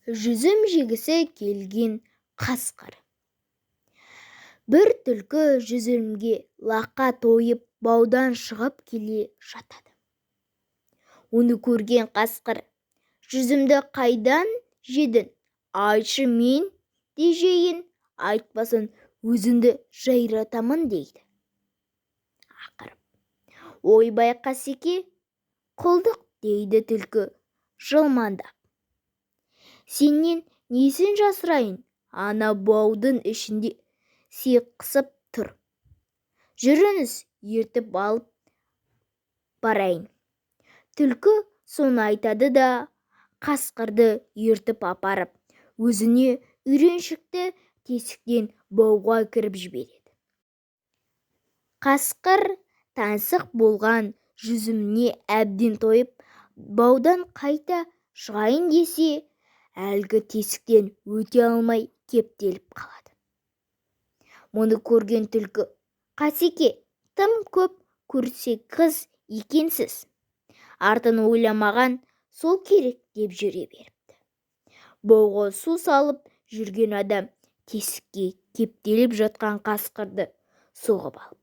Жүзім жегісі келген қасқыр. Бір түлкі жүзімге лақа тойып, баудан шығып келе жатады. Оны көрген қасқыр: «Жүзімді қайдан жедің, айтшы, мен де жейін, айтпасаң, өзіңді жайратамын», – дейді ақырып. «Ойбай, қасеке, құлдық, – дейді түлкі жылмаңдап. – Сенен несін жасырайын, ана баудың ішінде сиықсып тұр. Жүріңіз, ертіп алып барайын». Түлкі соны айтады да, қасқырды ертіп апарып, өзіне үйреншікті тесіктен бауға кіріп жібереді. Қасқыр таңсық болған жүзіміне әбден тойып, баудан қайта шығайын десе, әлгі тесіктен өте алмай кептеліп қалады. Мұны көрген түлкі: «Қасеке, тым көп көрсекіз екенсіз, артын ойламаған сол керек», – деп жүре беріпті. Бауға су салып жүрген адам тесікке кептеліп жатқан қасқырды соғып алыпты.